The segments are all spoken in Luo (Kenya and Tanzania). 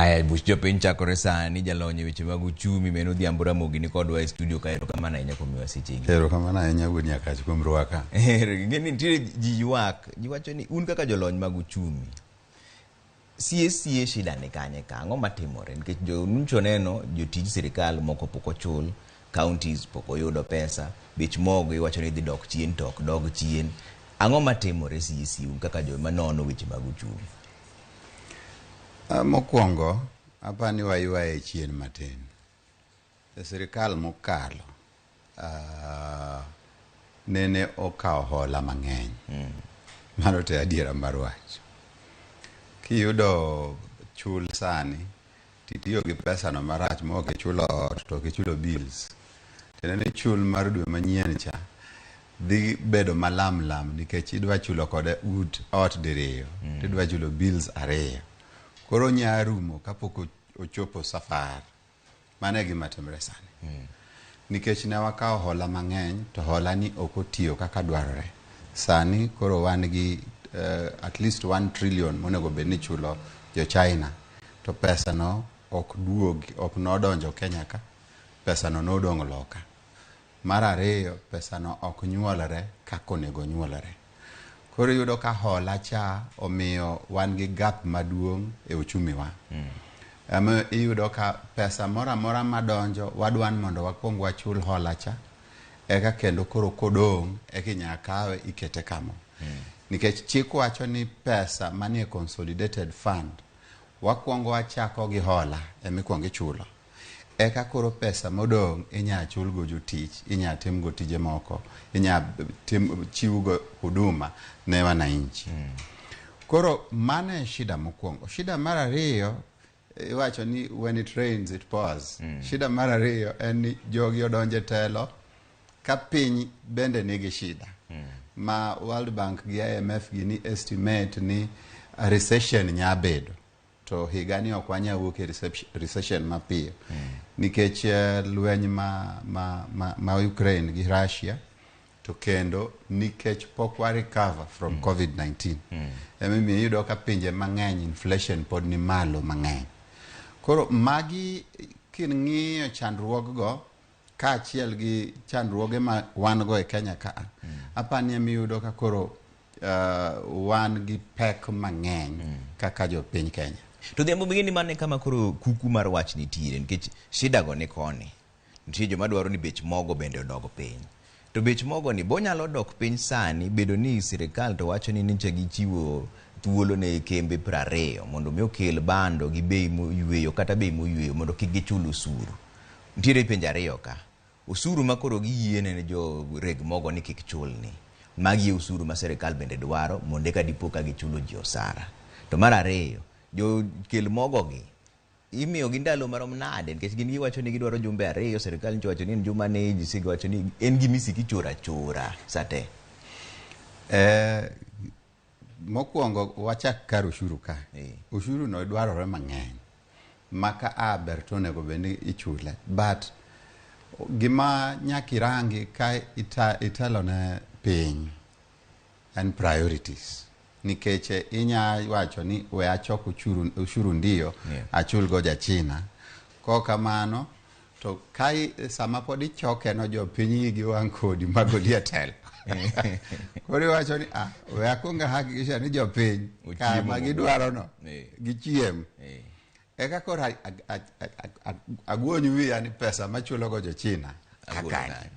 Aya, buch jopiny chakore sani. Jalony e weche mag uchumi men Odhiambo Ramogi ni kodwa e studio ka. Erokamano ahinya kuom miwa sechegi. Erokamano ahinya, wuod Nyakach, kuom rwaka. Ing'e ni nitiere ji ywak, ji wacho ni un kaka jolony mag uchumi, sie sie shida ni kanye ka? Ang'o matimore? Nikech jo nuncho neno jotij sirikal moko pok ochul, counties pok oyudo pesa, bech mogo iwacho ni dhi dok chien to ok dog chien. Ang'o matimore sie sie un kaka joma nono weche mag uchumi? Mokwongo apani waywaye chien matin. E sirikal mokalo nene okawo hola mang'eny. Mano to e adiera mar wach. Kiyudo chul sani titiyo gi pesa no marach ma ok ichulo ot to ok ichulo bills. Tiende ni chul mar dwe manyien cha dhi bedo malam lam nikech idwa chulo kode ut ot diriyo tidwa chulo bills ariyo. Koro nya rumo kapok ochopo safar. Mano e gima timre sani. Nikech ne wakawo hola mang'eny to hola ni ok otiyo kaka dwarore. Sani koro wan gi at least 1 trillion monego bed ni ichulo jo China to pesa no ok duogi, ok nodonjo Kenya ka. Pesa no nodong' loka. Mar ariyo, pesa no ok nyuolre kaka onego nyuolre. Koro iyudo ka hola cha omiyo wan gi gap maduong' e uchumi wa. Ema iyudo ka pesa moro amora madonjo wadwa ni mondo wakwong wachul hola cha eka kendo koro kodong' eka inya kawe ikete kamo. Nikech chik wacho ni pesa manie consolidated fund wakwongo wachako gi hola emikwongo ichulo. Eka koro pesa modong' inya chulgo jotich, inya timgo tije moko, inya tim, chiwgo huduma ne wananchi. Koro mano e shida mokwongo. Shida mar ariyo, iwacho ni when it rains it pours. Shida mar ariyo en ni jogi odonjo e telo ka piny bende nigi shida. Ma World Bank gi IMF gini estimate ni recession nya bedo. To higani ok wanya wuok e recession mapiyo. Nikech lweny ma Ukraine gi Russia, to kendo nikech pok wa recover from COVID-19. Emomiyo iyudo ka pinje mang'eny inflation pod ni malo mang'eny. Koro magi king'iyo chandruog go kaachiel gi chandruoge ma wan go e Kenya ka, apani emiyudo ka koro wan gi pek mang'eny kaka jopiny Kenya. To Odhiambo, ming'e ni mano e kama koro kuku mar wach nitiere, nikech shida go ni koni. Nitie joma dwaro ni bech mogo bende odog piny. To bech mogo ni bonyalo dok piny sani bedo ni sirikal to wacho ni nyicha gichiwo thuolo ne kembe 20 mondo mi okel bando gi bei moyweyo kata bei moyweyo mondo kik gichul osuru. Nitiere penjo ariyo ka. Osuru ma koro giyiene ne jo reg mogo ni kik chul ni. Magi e osuru ma sirikal bende dwaro mondo eka dipo ka gichulo ji osara. To mar ariyo, jo kel mogo gi imiyo gi ndalo marom nade? Nikech gin giwacho ni gidwaro jumbe 2, sirikal nyicha owacho ni en juma ni, GC wacho ni en gima isiko ichoro achora sate. Mokwongo wachak kar ushuru ka. Ushuru no dwarore mang'eny. Maka a ber to onego bed ni ichule. But gima nyaka irangi ka itelo ne piny en priorities. Nikech inya wacho ni we achok ushuru ndiyo achul go ja China. Kok kamano to ka sama pod ichoke no jopiny igi wang' kodi magoli e telo. Koro iwacho ni ah, we akuong ahakikisha ni jopiny Ochiemo kama mogundho. gidwaro no gichiem. Eka koro aguony wiya ni pesa machulo go jo China Agolo akanye. kanye.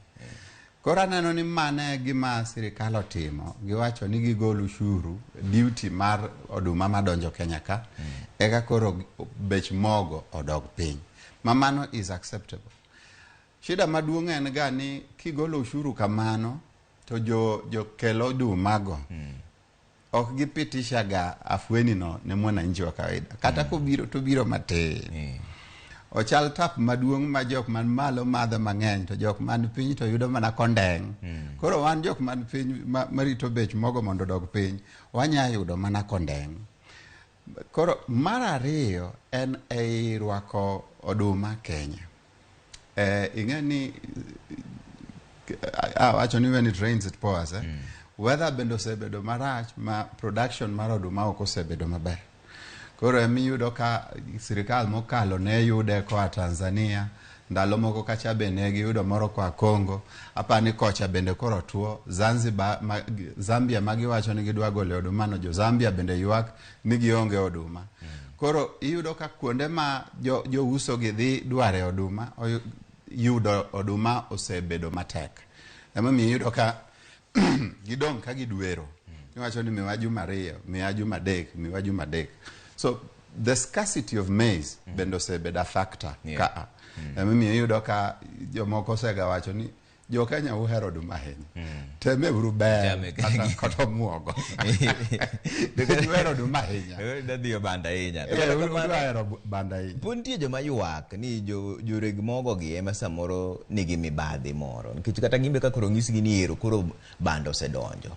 Koro aneno ni mano e gima sirikal otimo. Giwacho ni gigol ushuru duty mar oduma madonjo Kenya ka. Eka koro bech mogo odog piny. Ma mano is acceptable. Shida maduong' en ga ni kigolo ushuru kamano to jo kel oduma go ok gipitisha ga afueni no ne mwananchi wa kawaida. Kata kobiro to biro matin. Ochal tap maduong' ma jok man malo madho mang'eny to jok man piny to yudo mana kondeng'. Koro wan jok man piny marito bech mogo mondo odog piny, wanya yudo mana kondeng'. Koro mar ariyo en ei rwako oduma Kenya. Ing'e ni awacho ni when it rains it pours, eh? Weather bende osebedo marach ma production mar oduma ok osebedo maber. Koro Koro emiyudo ka sirikal mokalo ne yude koa Tanzania, ndalo moko kacha be ne giyudo moro koa Congo, apani kocha bende koro tuo, Zanzibar, Zambia ma giwacho ni gidwa golo oduma no, jo Zambia bende ywak ni gionge oduma. Koro iyudo ka kuonde ma jouso gi dhi dware oduma, yudo oduma osebedo matek. Emomiyo iyudo ka gidong' ka gidwero. Iwacho ni miwa juma 2, miwa juma 3, miwa juma 3. So the scarcity of maize bende osebedo a factor kaa. Emomiyo iyudo ka jomoko osegawacho ni jo Kenya uhero oduma ahinya. Teme uru ber kata omuogo. Nikech uhero oduma ahinya. Dadhi banda ahinya. Uhero banda ahinya. Pod nitie joma ywak ni joreg mogo gi ema samoro nigi mibadhi moro. Nikech kata gimbe ka koro onyisgi ni ero koro bando osedonjo.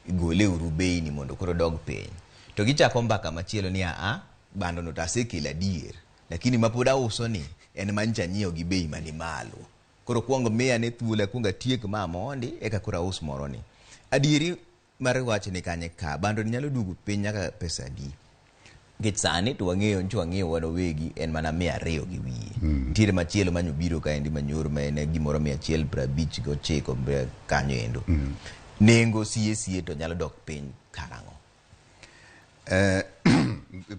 Gole uru bei ni mondo koro dog piny. To gichako mbaka machielo ni aa bando no to asekelo adier. Lakini mapod auso ni en mancha nyiewo gi bei mani malo. Koro kuong miya ne thuolo akuong atiek ma mondi eka koro aus moro ni. Adieri mar wach ni kanye ka bando ni nyalo duogo piny nyaka pesa adi? Nikech sani to wang'eyo ncho wang'eyo wan wawegi en mana 200 gi wiye. Nitiere machielo manyo biro kaendi manyor ma en gimoro 159 kanyo endo. Nengo sie to nyalo dok piny karang'o?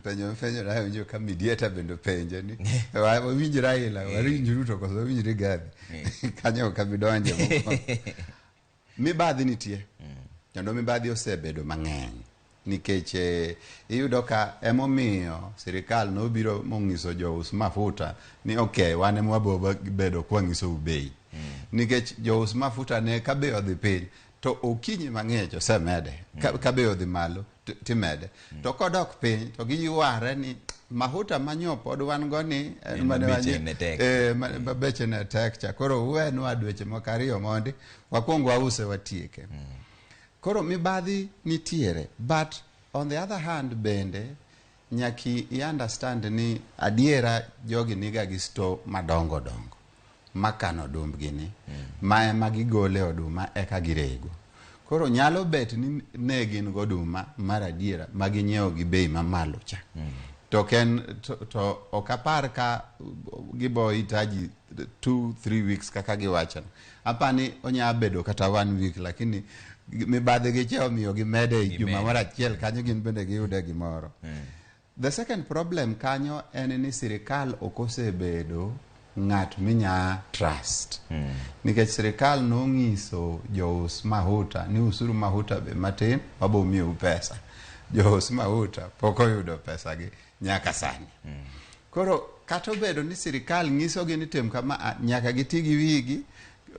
Penjo penjo na winjo ka mediator bende penje ni wawinj Raila, wawinj Ruto koso wawinj Rigathi. Kanyo ok abi donje. Mibadhi nitie. Kendo mibadhi osebedo mang'eny. Nikech iyudo ka emomiyo sirikal nobiro mong'iso jous mafuta ni okay, wan ema wabiro bedo kwang'isou bei. Nikech jous mafuta ne ka bei odhi piny to okinyi mang'ich osemede. Ka bei odhi malo timede. To kodok piny to giyware ni mafuta manyo pod wan go ni en mane beche ne tek cha. Koro uwenwa dweche moko 2 mondi wakwong wause watieke. Koro mibadhi nitiere, but on the other hand bende nyaki i understand ni adiera jogi niga gi store madongo dongo makano odumbgi ni ma ema gigole oduma eka girego. Koro nyalo bet ni ne gin goduma mar adiera ma ginyiewo gi bei mamalo cha. To ken to ok apar ka gibo hitaji 2-3 weeks kaka giwacho. Apani onya bedo kata 1 week, lakini mibadhi gi cha omiyo gimede juma mar achiel kanyo gin bende giyude gimoro. The second problem kanyo en ni sirikal ok osebedo ng'at minya trust. Nikech sirikal nong'iso jous mahuta ni usuru mahuta be matin wabo miyou pesa. Jous mahuta pok oyudo pesa gi nyaka sani. Koro kata obedo ni sirikal ng'isogi ni tim kama, nyaka giti gi wigi,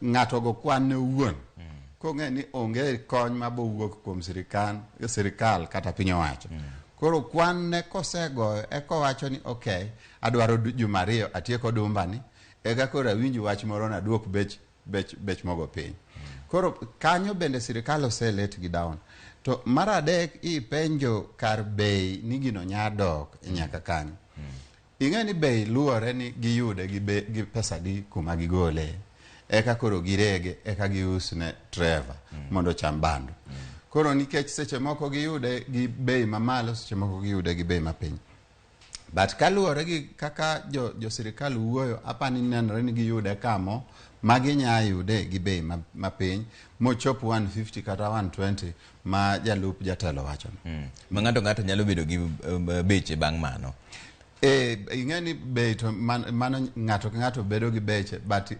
ng'ato go kwan ne owuon. Kong'e ni onge kony mabowuok kuom sirikal kata piny owacho. Koro kwan ne kosegoyo eko wacho ni okay, adwaro juma 2 atieko odumbani, eka koro awinj wach moro na duok bech mogo piny. Koro kanyo bende sirikal oselet gi down. To mar adek ipenjo kar bei ni gino nya dok nyaka kanyo. Ing'e ni bei luwore ni giyude gi pesa di kuma gigole. Eka koro girege, eka giusne Trevor mondo ocham bando. Koro nikech seche moko giyude gi bei mamalo, seche moko giyude gi bei mapiny. But kaluwore gi kaka jo sirikal wuoyo, apani nenore ni giyude kamo ma ginya yude gi bei mapiny mochop 150 kata 120 ma jalup jatelo wachono. Ma ng'ato nyalo bedo gi beche bang' mano. Ing'e ni bei to mano ng'ato ka ng'ato bedo gi beche, but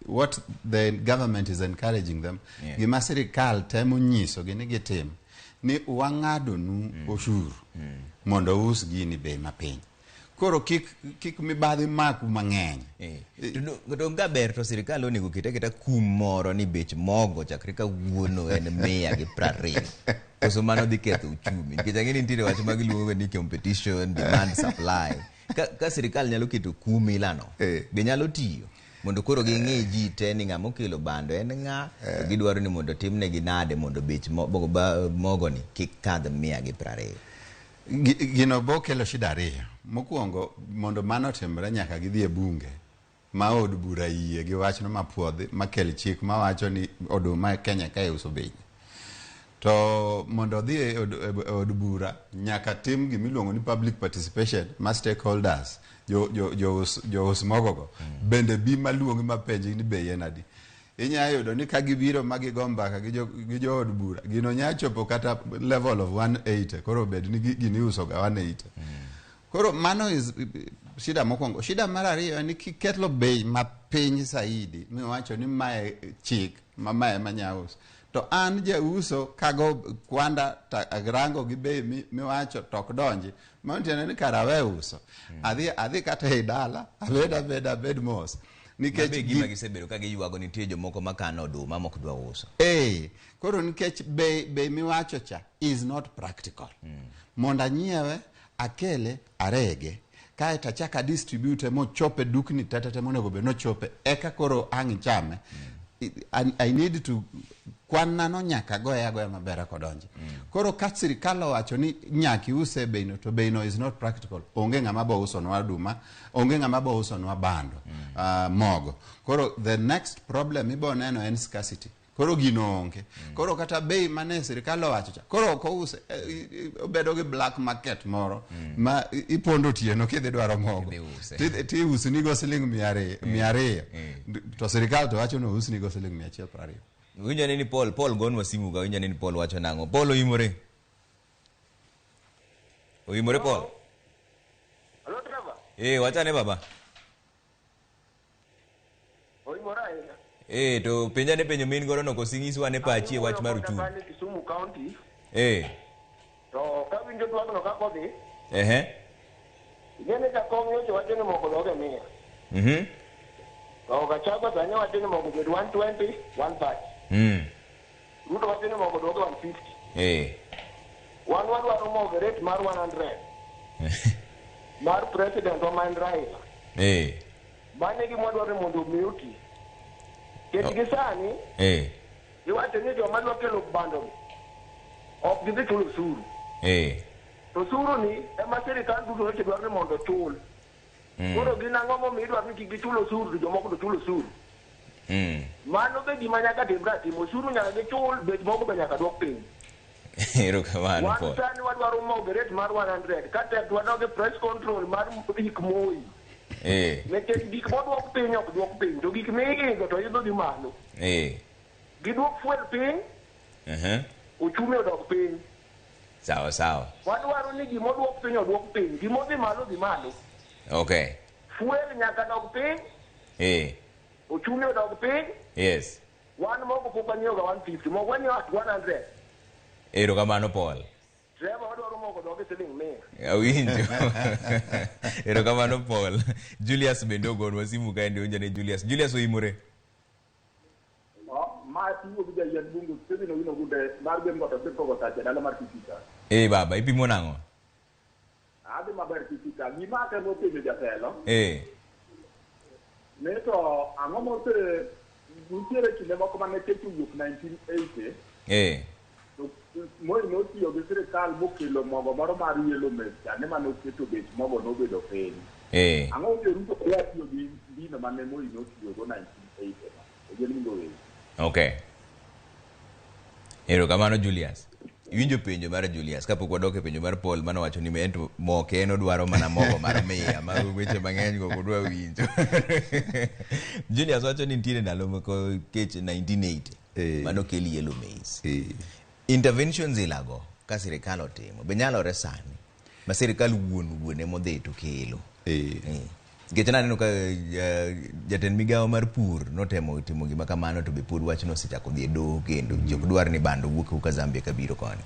what the government is encouraging them, gima sirikal temo nyisogi ni gitim, ni wang'adonu osuru mondo us gini bei mapiny. Koro kik mibadhi maku mang'eny. To ka ber to sirikal onego ket aketa kum moro ni bech mogo chakre kawuono en 120. Koso mano dhi ketho uchumi. Nikech ang'e ni nitiere wach ma giluongo ni competition, demand, supply. Ka sirikal nyalo keto kum ilano, be nyalo tiyo mondo koro ging'i ji te ni ng'ama okelo bando en ng'a, to gidwaro ni mondo timnegi nade mondo bech mogo ni kik kadh 120. Gino bo kelo shida ariyo. Mokwongo, mondo mano otimre nyaka gidhi e bunge ma od bura yie gi wachno mapuodhi makel chik mawacho ni oduma e Kenya ka iuso bei. To mondo odhi e od bura nyaka tim gimiluongo ni public participation ma stakeholders jous mogogo bende bi maluongi mapenji ni bei en adi. Inya yudo ni ka gibiro ma gigo mbaka gi jood bura, gino nya chopo kata level of 180, koro bed ni gini iuso ga 180. Koro mano is shida mokwongo. Shida mar ariyo en ni kiketo bei mapiny saidi miwacho ni mae chik ma mae ema nya uso. To an jauso kago kwanda ta rango gi bei miwacho to ok donji. Mano tiende ni kara awe uso. Adhi kata ei dala, abed abed abed mos. Nikech gima gisebedo ka giywago nitie jomoko makano oduma mok dwa uso. Koro nikech bei miwacho cha is not practical. Mondo anyiewe, akele, arege. Kaeto achak a distribute mochope dukni tete monego bed nochope. Eka koro ang' ichame. I need to kwan nano nyaka goye agoya maber akodonji. Koro ka sirikal owacho ni nyaka iuse e beino, to beino is not practical. Onge ng'ama bo usonwa oduma, onge ng'ama bo usonwa bando, mogo. Koro the next problem ibo neno en scarcity. Koro gino onge. Koro kata bei mane sirikal owacho cha, koro ok ouse, obedo gi black market moro ma ipondo otieno kidhi dwaro mogo. Tiusnigo siling 200. To sirikal to wacho ni ousnigo siling 120. Winjo ni Paul gonwa simu ga, winjo ni Paul wacho nang'o? Paul oimore. Oimore Paul. Hello Trevor. Wachane baba. Oimore ahinya. To penja ne penjo min godo no kosingiswa ne pachi e wach mar uchumi. Kisumu County. To ka winjo twak no kaka odhi. Ing'e ni jakom nyocha wacho ni mogo dok e 100. To Gachagua sani wacho ni mogo bed 120, 130. Ruto wacho ni mogo dok e 150. Wan wadwaro mogo e rate mar 100. Mar president wa ma en Raila. Mano e gima wadwaro ni mondo omi oti. Ket gi sani, iwacho ni joma dwa kelo bando gi ok gidhi chulo osuru. To osuru ni ema sirikal duto weche dwaro ni mondo ochul. Koro gin ang'o momiyo idwaro ni kik gichul osuru to jomoko to chulo osuru? Mano be gima nyaka timre atima. Osuru nyaka gichul, bech mogo be nyaka dwok piny. Erokamano Wan Paul. sani wadwaro mogo e rate mar 100. Ka tek to wadog e price control mar hik Moi. Nikech gik modwok piny ok dwok piny, to gik miidho to idho gi malo. Gidwok fuel piny, uchumi odok piny. Sawa sawa. Wadwaro ni gimodwok piny odwok piny, gimodhi malo dhi malo. Okay. Fuel nyaka dog piny. Uchumi odok piny. Yes. Wan mogo pok wanyiewo ga 150, mogo wanyiewo at 100. Erokamano Paul. Trevor wadwaro mogo dog e siling 100. Awinjo. Erokamano Paul. Julius bende ogonwa simu kaendi, winjo ni Julius. Julius oimore. Ma tiyo gi jayien bungu, Stephen Owino Gunde, mar gwen goto Sepogo Tache, dala mar Kisika. Baba, ipimo nang'o? Adhi maber Kisika. Gima atemo penjo jatelo. Ne to ang'o mose nitiere kinde moko mane kech owuok 1980. To Moi notiyo gi sirikal mokelo mogo moro mar yellow maize cha, ne mane oketo bech mogo nobedo piny. Ang'o momiyo Ruto ok dwa tiyo gi mbino mane Moi notiyogo 1980 no? Ogen winjo weche. Okay. Erokamano Julius. Iwinjo penjo mar Julius kapok wadok e penjo mar Paul mane owacho ni en to moke en odwaro mana mogo mar 100 ma weche mang'eny go ok odwa winjo. Julius wacho ni nitiere ndalo moko kech 1980 mane okel yellow maize. Interventions ilago ka sirikal otimo be nyalore sani ma sirikal wuon wuon emodhi to kelo. Nikech naneno ka jatend migawo mar pur notemo timo gima kamano to be pod wachno osechako dhi e doho kendo ji ok dwar ni bando wuok ka Zambia kabiro koni.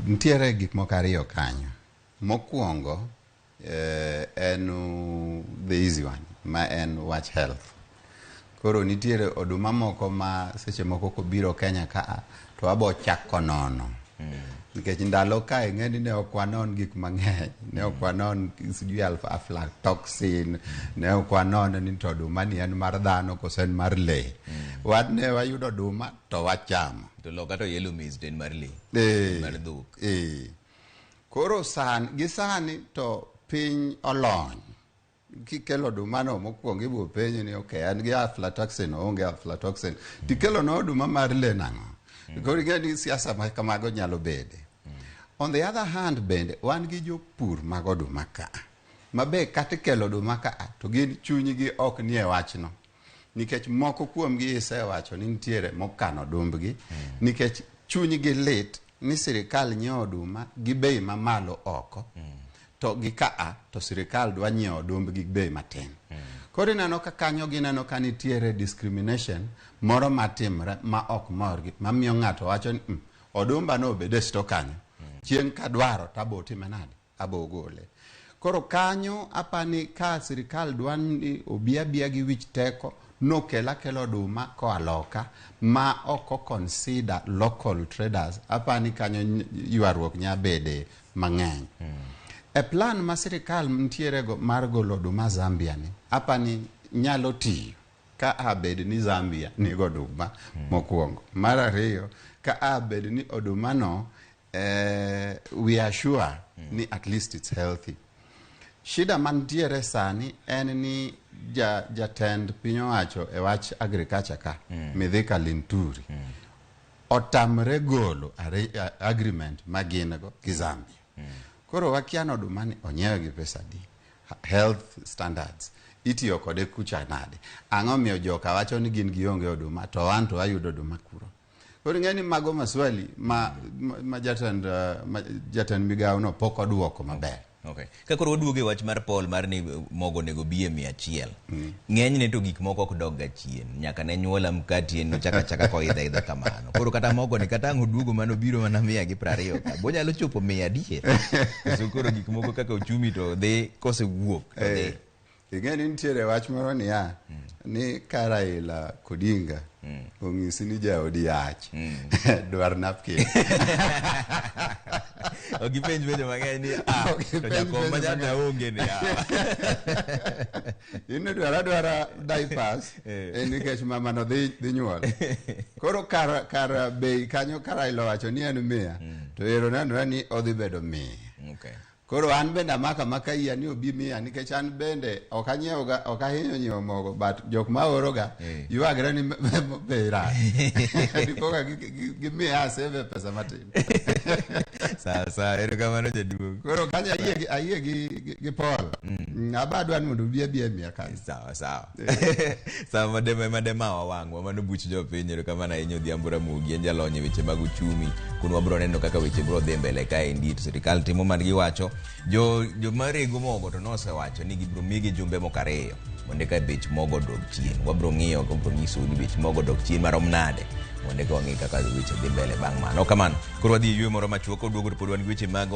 Nitiere gik moko ariyo kanyo. Mokwongo en the easy one ma en wach health. Koro nitiere oduma moko ma seche moko kobiro Kenya ka to wabo chako nono. Nikech ndalo ka ing'e ni ne ok wanon gik mang'eny, ne ok wanon sijui aflatoxin, ne ok wanon ni to oduma ni en mar dhano koso en mar lee. Wan ne wayudo oduma to wachamo. To loka to yellow maize to en mar lee. Mar dhok. Koro gi sani to piny olony. Kikelo oduma no mokwongo ibiro penji ni okay, an gi aflatoxin, oonge aflatoxin. Tikelo no oduma mar lee nang'o? Koro ing'e ni siasa ma kamago nyalo bede. On the other hand bende wan gi jopur mag oduma ka ma be kata ikelo oduma ka to gin chunygi ok nie wachno. Nikech moko kuomgi isewacho ni nitiere mokano odumbgi nikech chunygi lit ni sirikal nyiewo oduma gi bei mamalo oko to gi kaa to sirikal dwa nyiewo odumbgi gi bei matin. Koro ineno ka kanyo gineno ka nitiere discrimination moro matimre ma ok morgi mamiyo ng'ato wacho ni odumba no obed e store kanyo. Chieng' kadwaro tabo time nade? Abo gole. Koro kanyo apani ka sirikal dwa ni obi abiya gi wich teko nokel akela oduma koa loka ma ok o consider local traders apani kanyo ywaruok nya bede mang'eny. E plan ma sirikal nitiere go mar golo oduma Zambia ni apani nyalo tiyo ka a bed ni Zambia nigo oduma mokwongo. Mar ariyo ka a bed ni oduma no we are sure ni at least it's healthy. Shida mantiere sani en ni jatend piny owacho e wach agriculture ka Mithika Linturi otamre golo agreement ma gin go gi Zambia. Koro wakia ni oduma ni onyiewe gi pesa adi, health standards itiyo kode kucha nade, ang'o miyo joka wacho ni gin gionge oduma to wan to wayudo oduma kuro. Koro ing'e ni mago maswali ma jatend migawo no pok oduoko maber. Okay. Ka koro waduogo e wach mar Paul mar ni mogo onego bi e 100. Ng'enyne to gik moko ok dog ga chien. Nyaka ne nyuola mkati en nochako achaka koidho aidha kamano. Koro kata mogo ni kata ang' oduogo mano biro mana 120 ka. Bonyalo chopo 100 adier. Koso koro gik moko kaka uchumi to dhi kosewuok to dhi. Ing'e ni nitiere wach moro niya ni ka Raila Odinga onyisi ni jaodi yach dwar napkin. Ok ipenj penjo mang'eny ni to jakom ma nyaka onge ni In idwaro adwara diapers en nikech mama no dhi nyuol. Koro kar bei kanyo ka Raila owacho ni en 100 to ero nenore ni odhi bedo 100. Okay. Koro an bende amako amaka yie ni obi 100 nikech an bende ok anyiewoga ok ahinyo nyiewo mogo but jok ma oroga ywagre ni bei rach. Dipo ka gimiya asave pesa matin. Sawa sawa, erokamano jaduong'. Koro kanyo ayie gi Paul. Aba adwa ni mondo obi abiya 100 kanyo. Sawa sawa. Sawa madema wawang'wa mano buch jopiny erokamano ahinya Odhiambo Ramogi en jalony e weche mag uchumi. Kun wabro neno kaka weche bro dhi mbele kaendi to sirikal timo man giwacho. Joma rego mogo to nosewacho ni gibro migi jumbe moko 2 mondo eka bech mogo odog chien. Wabro ng'iyo wabro nyisou ni bech mogo odok chien marom nade mondo eka wang'e kaka weche dhi mbele bang' mano. Kamano koro wadhi e yweyo moro machuok koduogo to pod wan gi weche mag